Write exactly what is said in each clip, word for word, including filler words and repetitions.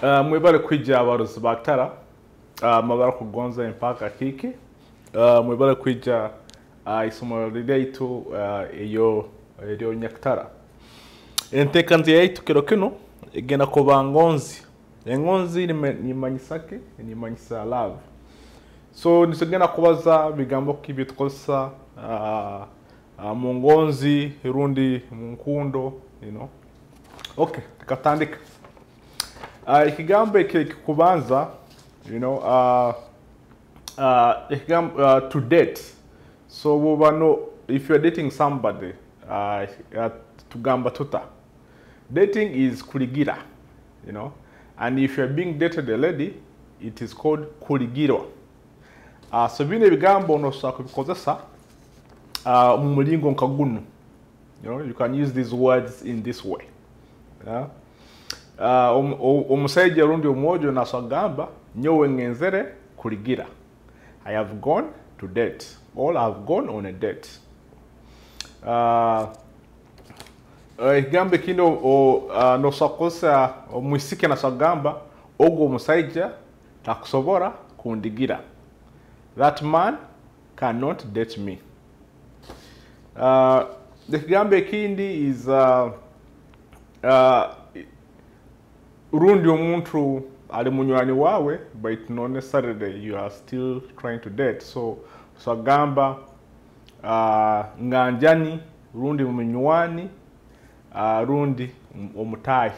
Ah, mwebale kwija abarozi ba Kitara. Ah, mwebale kugonza empaaka Kiki. Ah, mwebale kwija, ah, isomero lyaitu, ah, eyo, eryo Nyakitara. Enteekaniza yaitu kiro kinu egenda kuba ngonzi. Engonzi nime-, nimanyisa ki? Nimanyisa love. So, nitugenda kubaza bigambo ki byetukozesa, ah, ah, mu ngonzi rundi mu nkundo, you know. Okay, tukatandika. Ah, ekigambo eki ekikubanza, you know, ah, ah, ekigambo, ah, to date. So, bwoba no, if you are dating somebody, ah, ah, tugamba tuta? Dating is kuligira, you know. And if you are being dated a lady, it is called kuligirwa. Ah, so binu ebigambo nosobora kubikozesa, ah, omu mulingo nka gunu. You know, you can use these words in this way. Yeah? Ah, om-, o-, omusaija rundi omwojo nasobora kugamba, "Nyowe ngenzere kuligira." I have gone to date. Or I have gone on a date. Ah, eh, ekigambo ekindi, o-, o-, ah, nosobora kukozesa, omwisiki nasobora kugamba, "Ogu omusaija takusobora kundigira." That man cannot date me. Ah, ekigambo ekindi is, ah, ah, rundi omuntu ali munywani waawe, but not necessarily you are still trying to date. So, so agamba, ah, nganjani, rundi munywani, ah, rundi m-, omutaahi.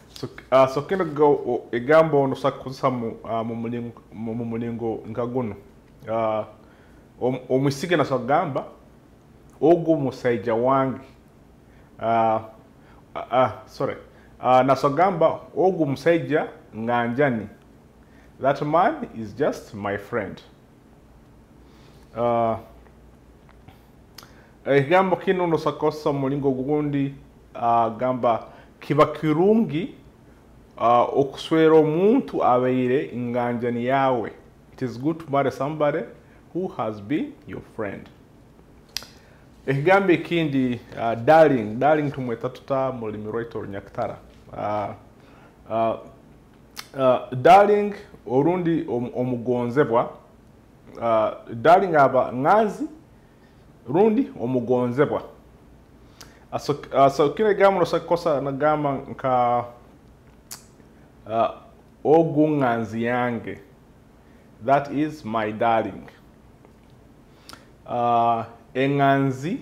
So, ah, so kinu ga-, o-, egambo nosobora kukozesa mu, ah, mu mulingo, mu, mu mulingo nka gunu. Ah, om-, omwisiki nasobora kugamba, "Ogu musaija wange." Ah, ah, ah, sorry. Ah, nasobora kugamba, "Ogu musaija nganjani." That man is just my friend. Ah, ekigambo kinu nosobora kukozesa omu mulingo gundi, ah, gamba, "Kiba kirungi, ah, okuswera omuntu abaire nganjani yaawe." It is good to marry somebody who has been your friend. Ekigambo ekindi, ah, darling, darling tumweta tuta mu rulimi rwaitu Orunyakitara? Ah, ah, ah, darling, orundi om-, omugonzebwa, ah, darling aba nganzi, rundi omugonzebwa. Ah, so, ah, so kinu ekigambo nosobora kukozesa nagamba nka, ah, "Ogu nganzi yange." That is my darling. Ah, enganzi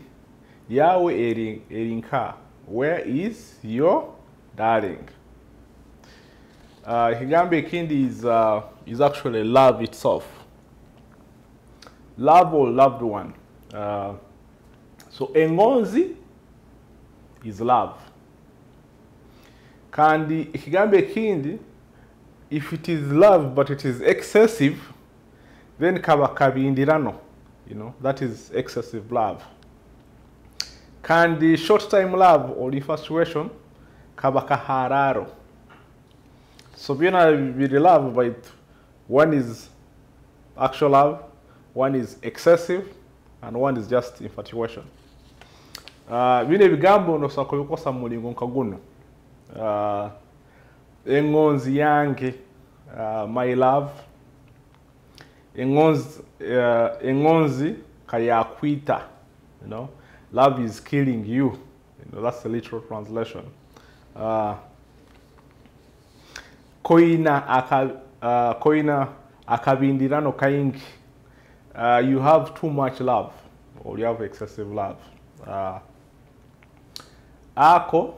yaawe eri, eri nka? Where is your darling? Ah, ekigambo ekindi is, ah, is actually love itself. Love or loved one. Ah, so engonzi is love. Kandi ekigambo ekindi, if it is love but it is excessive, then kaba kabindirano, you know, that is excessive love. Kandi short time love or infatuation kaba kahararo. So byona biri love, but one is actual love, one is excessive, and one is just infatuation. Uh, bino ebigambo nosobora kubikozesa mu mulingo nka gunu. Uh, engonzi yange, uh, my love. Engonzi, uh, engonzi kayakwita, you know, love is killing you. You know, that's the literal translation. Uh, koina aka-, uh, koina akabindirano kaingi. Uh, you have too much love, or you have excessive love. Uh, ako,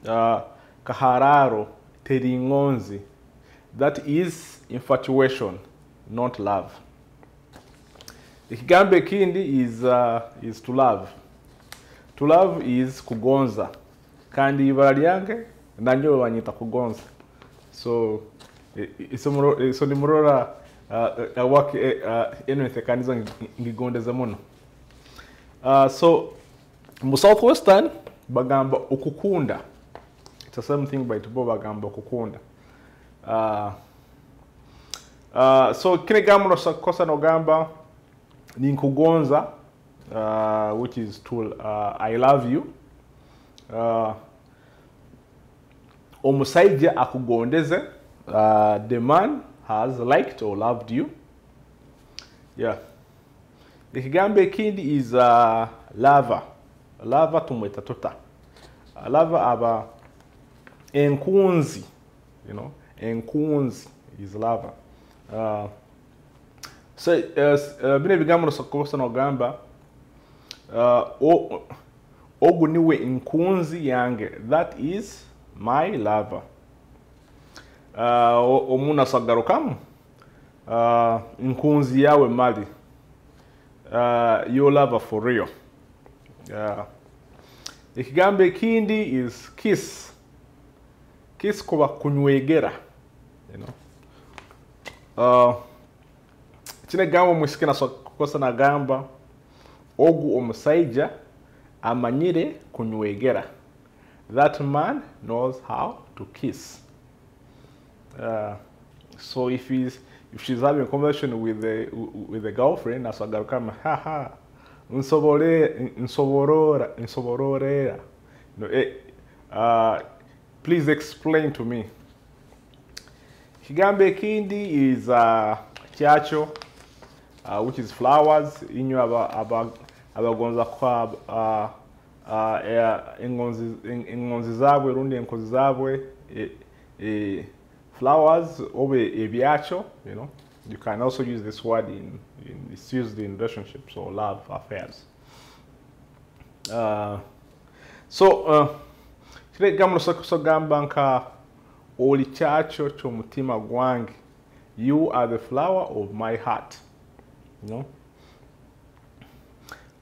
uh, kahararo teri ngonzi. That is infatuation, not love. Ekigambo ekindi is, uh, is to love. To love is kugonza. Kandi ibara lyange, nanyowe banyeta Kugonza. So, i-, i-, iso muro-, iso nimurora, uh, uh, work, eh, uh, enu entekaniza ngi-, ngigondeze muno. Uh, so, mu South Western, bagamba okukunda. It's the same thing, baitu bo bagamba okukunda. Uh, uh, so, kinu ekigambo nosobora kukozesa nogamba, "Ninkugonza," uh, which is to, uh, "I love you." Uh, omusaija akugondeze, uh, the man has liked or loved you. Yeah. Ekigambo ekindi is, uh, lover. Lover tumweta tuta? Uh, lover aba enkunzi, you know, enkunzi is lover. Uh, so, uh, s-, uh, binu ebigambo nosobora kukozesa nogamba, uh, o-, ogu niwe nkunzi yange, that is my lover. Uh, o-, omuntu asobora kugarukamu, uh, nkunzi yawe mali. Uh, your lover for real. Uh, ekigambo ekindi is kiss. Kiss kuba kunywegera, you know. Uh, kinu ekigambo omwisiki naso-, kukozesa nagamba, ogu omusaija amanyire kunywegera. That man knows how to kiss. Uh, so if he's, if she's having a conversation with the, with the girlfriend, naso agarukamu, "Ha ha, nsobole-, nsoborora, nsobororera." No, eh, uh, please explain to me. Ekigambo ekindi is, uh, kyakyo, uh, which is flowers. Inywe aba-, aba-, abagonza kuha, uh, uh, eh, engonzi, en-, engonzi zabwe rundi enkozi zabwe, eh, eh, flowers, oba ebyakyo, you know. You can also use this word in, in, it's used in relationships or love affairs. Uh, so, uh, kinu ekigambo nosobora kugamba nka, "Oli kyakyo ky'omutima gwange." You are the flower of my heart. You know?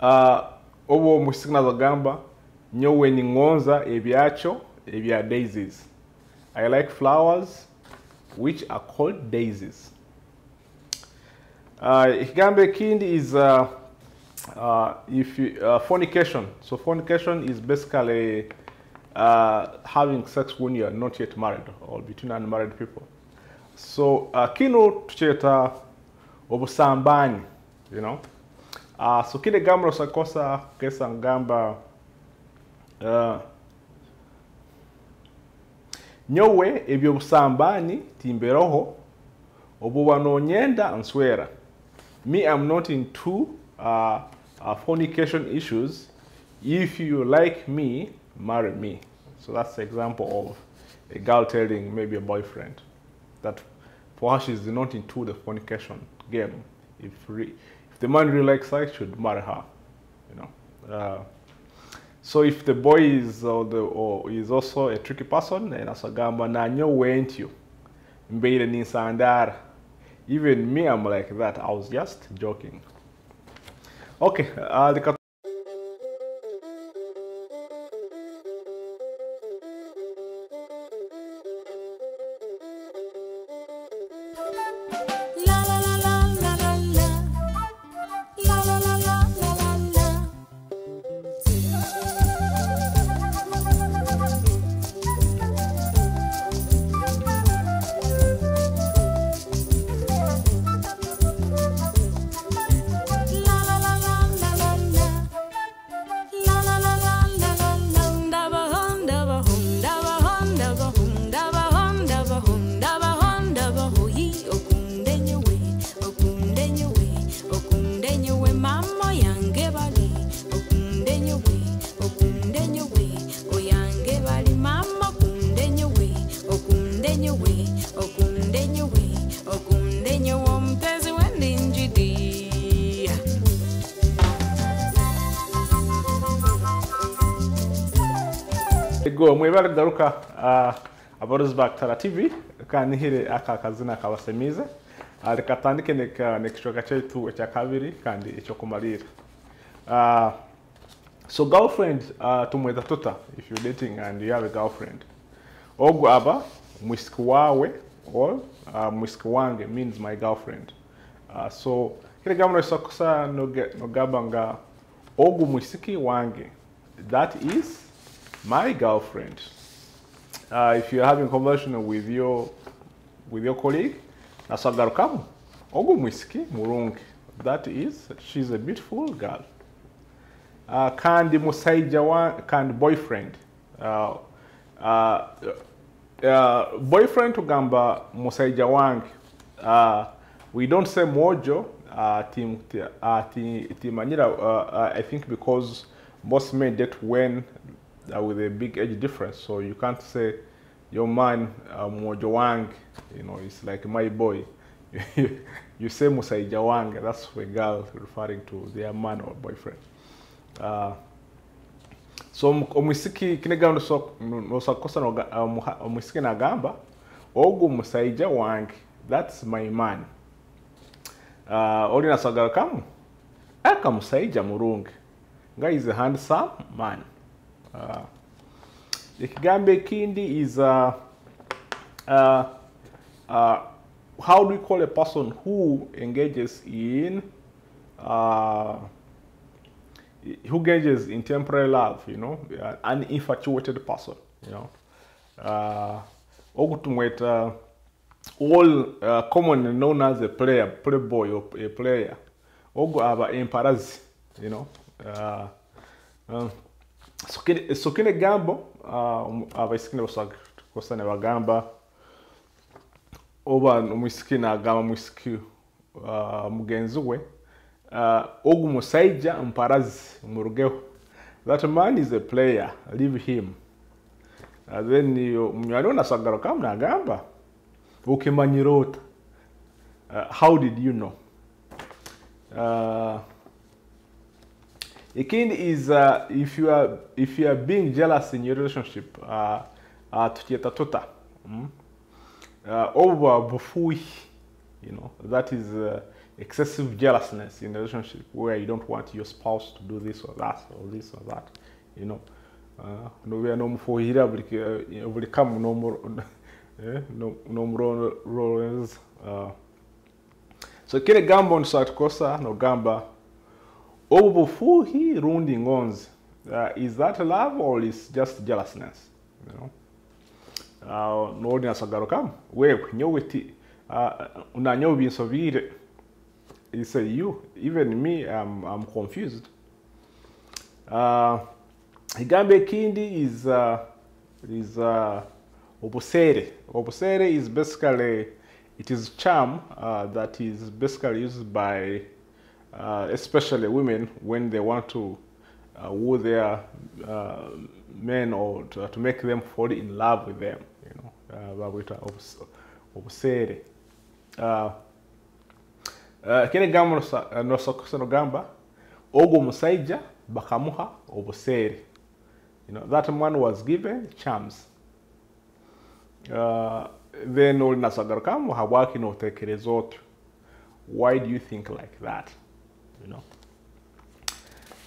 Uh, obu omwisiki nazo gamba, "Nyowe ningonza ebyakyo ebya daisies." I like flowers which are called daisies. Uh, ekigambo ekindi is, uh, uh, if you, uh, fornication. So fornication is basically, uh, having sex when you are not yet married or between unmarried people. So, uh, kinu tukyeta obusambanyi, you know. Uh, so kinu ekigambo nosobora kukozesa kugeza ngamba, uh, nyowe eby'obusambanyi timberoho, obu oba nonyenda nswera. Me, I'm not into, uh, uh, fornication issues. If you like me, marry me. So that's the example of a girl telling maybe a boyfriend that for her, she's not into the fornication game. If re-, if the man really likes her, he should marry her. You know. Uh, so if the boy is, or the, or is also a tricky person, then asagamba, "Na nyowe ntyo. Mbaire ninsandara." Even me, I'm like that. I was just joking. Okay, uh, the Ego, mwebale kugaruka, ah, abarozi ba Kitara T V, kandi nihire aka akazina kabasemize. Ah, leka tutandike n'eka-, n'ekicweka kyaitu ekya kabiri kandi eky'okumalirra. Ah, so girlfriend, ah, tumweta tuta if you're dating and you have a girlfriend? Ogu aba mwisiki waawe, or, ah, mwisiki wange means my girlfriend. Ah, so, kiri gamu nosobora kusa noge-, nogamba nga, "Ogu mwisiki wange." That is my girlfriend. Uh, if you're having conversation with your, with your colleague, nasobora kugarukamu, "Ogu mwisiki murungi." That is, she's a beautiful girl. Uh, kandi musaija wa, kandi boyfriend. Uh, uh, uh, boyfriend tugamba musaija wange. Uh, we don't say mwojo, uh, tim-, ti-, uh, ti-, timanyira, uh, uh, I think because most men date when, uh, with a big age difference, so you can't say, "Yo man, uh, mwojo wange," you know, it's like, "My boy." You say musaija wange, that's for a girl referring to their man or boyfriend. Uh, so, omu-, omwisiki, kinu ekigambo noso-, no-, nosobora kukozesa noga-, omuha-, omwisiki nagamba, "Ogu musaija wange, that's my man." Uh, oli nasobora kugarukamu, "Aka musaija murungi." Nga is a handsome man. Uh, ekigambo ekindi is, uh, uh, uh, how do we call a person who engages in, uh, who engages in temporary love, you know, uh, an infatuated person, you know. Uh, ogu tumweta all, uh, commonly known as a player, playboy or a player. Ogu aba emparazi, you know. Uh, um, so kinu, so kinu ekigambo, uh, um, abaisiki nibasobora kukozesa nibagamba, oba omwisiki nagamba mwisiki, uh, mugenzi we, uh, "Ogu musaija mparazi, murugeho. That man is a player, leave him." Uh, then, uh, munywani we nasobora kugarukamu nagamba, "Okimanyire ota? Uh, how did you know?" Uh, ekindi is, uh, if you are, if you are being jealous in your relationship, uh, uh, tukyeta tuta? Mm? Uh, obu bufuuhi, you know, that is, uh, excessive jealousness in a relationship where you don't want your spouse to do this or that or this or that, you know. Uh, nobeera nomufuuhirra buli ki-, uh, buli kamu nomu-, eh, no-, nomurolereza. Uh, so, kinu ekigambo nitusobora kukozesa nogamba, "Obu bufuuhi rundi ngonzi?" Uh, is that love or is just jealousness? You know? Uh, n'ondi nasobora kugarukamu, "Wewe, nyowe ti, uh, na nyowe binsobiire." He say, "You, even me, I'm, I'm confused." Uh, ekigambo ekindi is, uh, is, uh, obuseere. Obuseere is basically, it is charm, uh, that is basically used by, uh, especially women when they want to, uh, woo their, uh, men or to, to make them fall in love with them, you know. Uh, babweta obus-, obuseere. Uh, uh, kinu ekigambo nosa-, uh, nosobora kukozesa nogamba, "Ogu omusaija bakamuha obuseere." You know, that man was given charms. Uh, then oli nasobora kugarukamu, "Habwaki notekereza otyo? Why do you think like that?" You know?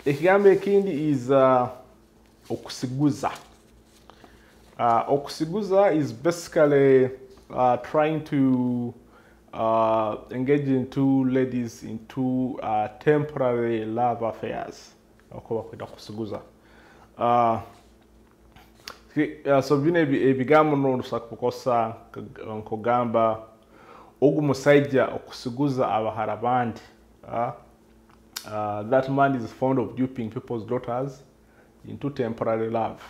Ekigambo ekindi is, uh, okusiguza. Uh, okusiguza is basically, uh, trying to, uh, engage in two ladies into, uh, temporary love affairs. Oku bakweta kusiguza. Uh, ki-, uh, so binu ebi-, ebigambo nosobora kubikozesa nk-, nkugamba, "Ogu musaija okusiguza abahara bandi." Uh, uh, that man is fond of duping people's daughters into temporary love.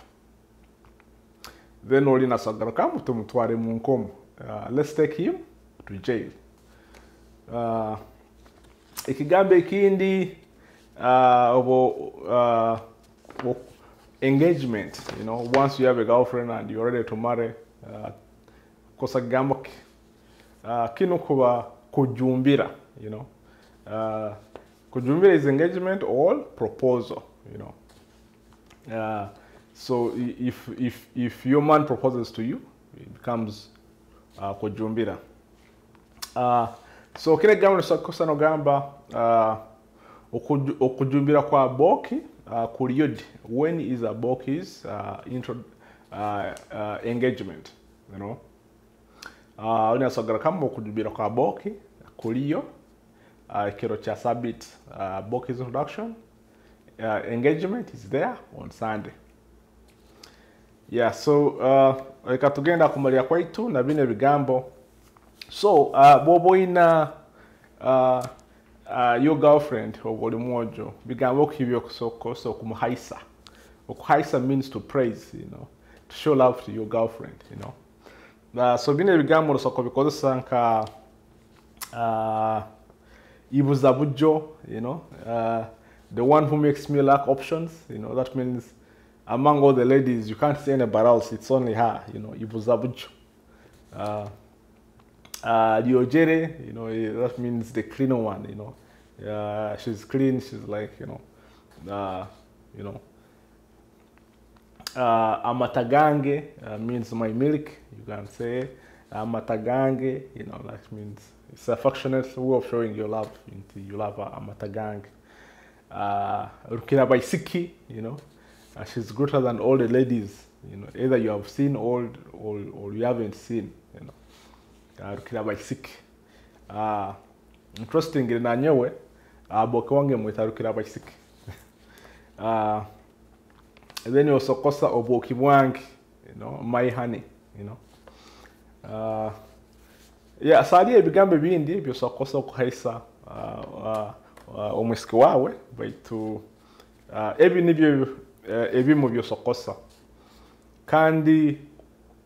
Then oli nasobora kugarukamu, "Tumutwale mu nkomo." Uh, let's take him to jail. Uh, ekigambo ekindi, uh, obu, uh, obu, engagement, you know, once you have a girlfriend and you're ready to marry, uh, kosa kigambo ki? Uh, kinu kuba kujumbira, you know. Uh, kujumbira is engagement or proposal, you know. Uh, So i- if, if, if your man proposes to you, it becomes uh, kujumbira. Uh, so kinu ekigambo nikisobora kusa nogamba uh, okuju- okujumbira kwa Booki uh, kuliyo di? When is Abooki's uh, intro, uh, uh, engagement? You know? Uh, oni asobora kugarukamu okujumbira kwa Booki kuliyo uh, ekiro kya Sabiti. Uh, Booki's introduction, uh, engagement is there on Sunday. Yeah, so uh, leka tugenda kumalira kwaitu na binu ebigambo. So uh, bwoba oina uh, uh, your girlfriend, oba oli mwojo, bigambo ki by'okusobora kukozesa okumuhaisa? Okuhaisa means to praise, you know, to show love to your girlfriend, you know. Uh, so binu ebigambo nosobora kubikozesa nka uh, ibuza bujo, you know, uh, the one who makes me lack options, you know, that means among all the ladies you can't see anybody else, it's only her, you know, ibuza bujo. Uh, uh, lyojere, you know, eh, that means the clean one, you know. Uh, she's clean, she's like, you know, uh, you know, uh, amata gange uh, means my milk, you can say amata gange, you know, that means it's affectionate way of showing your love, you love uh, amata gange. Uh, rukira baisiki, you know, uh, she's greater than all the ladies, you know, either you have seen or, or, or you haven't seen, you know. Uh, rukira baisiki. Uh, interestingly, nanyowe uh, Booki wange mweta rukira baisiki. Uh, then osokosa obwoki bwange, you know, my honey, you know. Uh, yeah, sali ebigambo ebindi byosokosa okuhaisa uh, uh, uh, omwisiki wawe, baitu uh, ebi nibyo uh, ebimu byosokosa. Kandi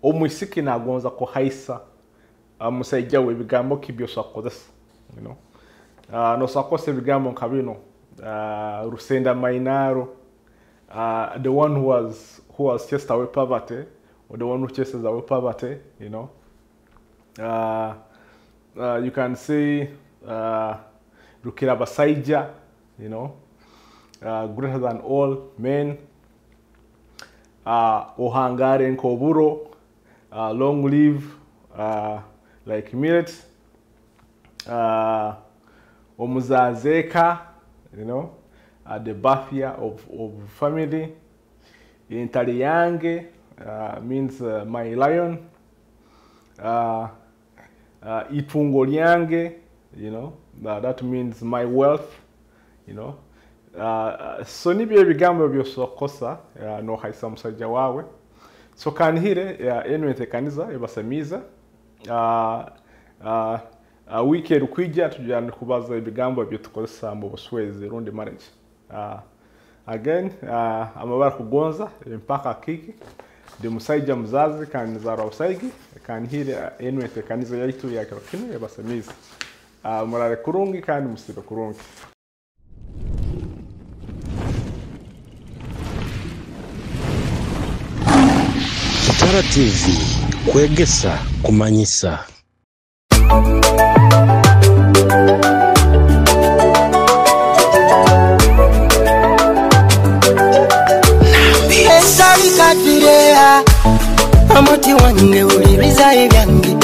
omwisiki nagonza kuhaisa uh, musaija we, ebigambo ki byosobora kukozesa, you know? Uh, nosobora kukozesa ebigambo nka binu, uh, rusenda mainaro, uh, the one who has, who has chased away poverty, or the one who chases away poverty, you know? Uh, uh, you can say uh, rukira basaija, you know, uh, greater than all men, uh, ohangare nk'oburo, uh, long live uh, like millet, uh, omuzazeka, you know, uh, the birth year of, of family, entale yange uh, means uh, my lion, uh, uh, itungo lyange, you know, uh, that means my wealth, you know. Uh, so nibyo ebigambo byosokosa uh, nohaisa musaija wawe. So kanihire uh, enu entekaniza ebasemiize. Uh, uh, uh, week erukwija tujja nikubaza ebigambo ebyotukozesa mu buswezi rundi marriage. Uh, again, uh, amabara kugonza empaka kiki, ndi musaija muzazi kandi nzarwa busaigi. Kanihire uh, enu entekaniza yaitu ya kiro kinu ebasemiize. Uh, murale kurungi kandi musiibe kurungi. Kitara T V, kwegesa, kumanyisa. Esabika Pireya, omuti wange, wuliriza ebyange.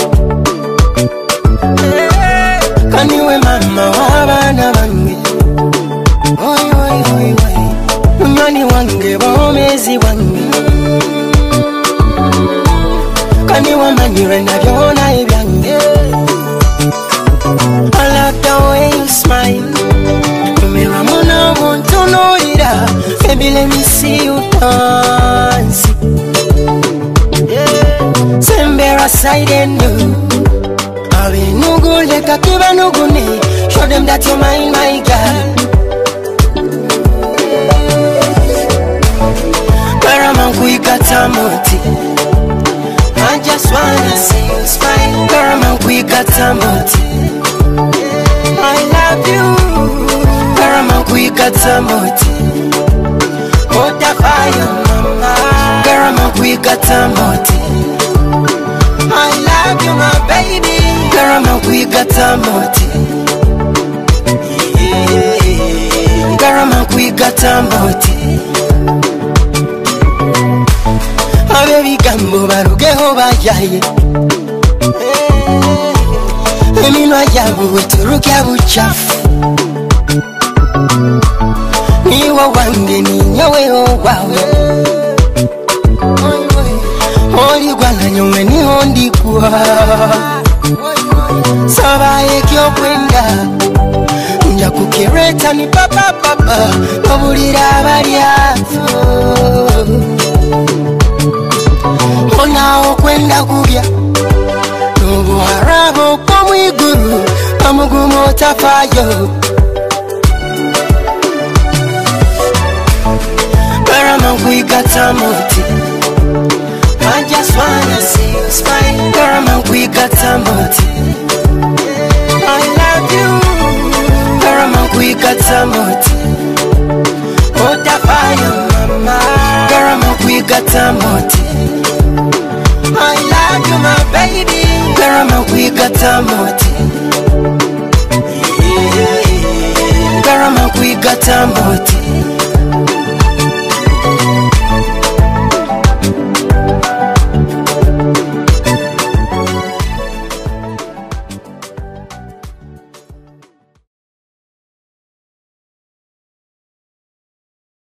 Kaniwe maama w'abaana bange. Oi, oi, oi, oi. Munywani wange, bwomeezi bwange. Kandi wamanyire na byona ebyange. I love the way you smile. Nyumirwamu n'obuntunuulira. Baby, let me see you dance. Yeah. Sembera side enu. Abenugu leka tubanugune. Show them that you're mine, my girl. Garama nkwikatamu oti. I just wanna see you smile. Garama nkwikatamu oti. I love you. Garama nkwikatamu oti. Otafayo mama. Garama nkwikatamu oti. I love you, my baby. Garama nkwikatamu oti. Garama nkwikatamu oti. Ebigambo barugeho bayaye. Eminwa yabo eturuke buchafu. Niwe wange, ninyowe owawe. Oli gwa na nyowe niho ndigwa. Saba ekyokwenda. Nja kukireta ni papa, papa, obulira abalya. Ona okwenda kubya. N'obuharabo bw'omwiguru, omugumu otafayo. Garama nkwigata muti. I just wanna see you smile. Garama nkwigata muti. I love you. Garama nkwigata muti. Otafayo mama. Garama nkwigata muti. I love you, my baby. Garama nkwigata muti. Garama nkwigata muti.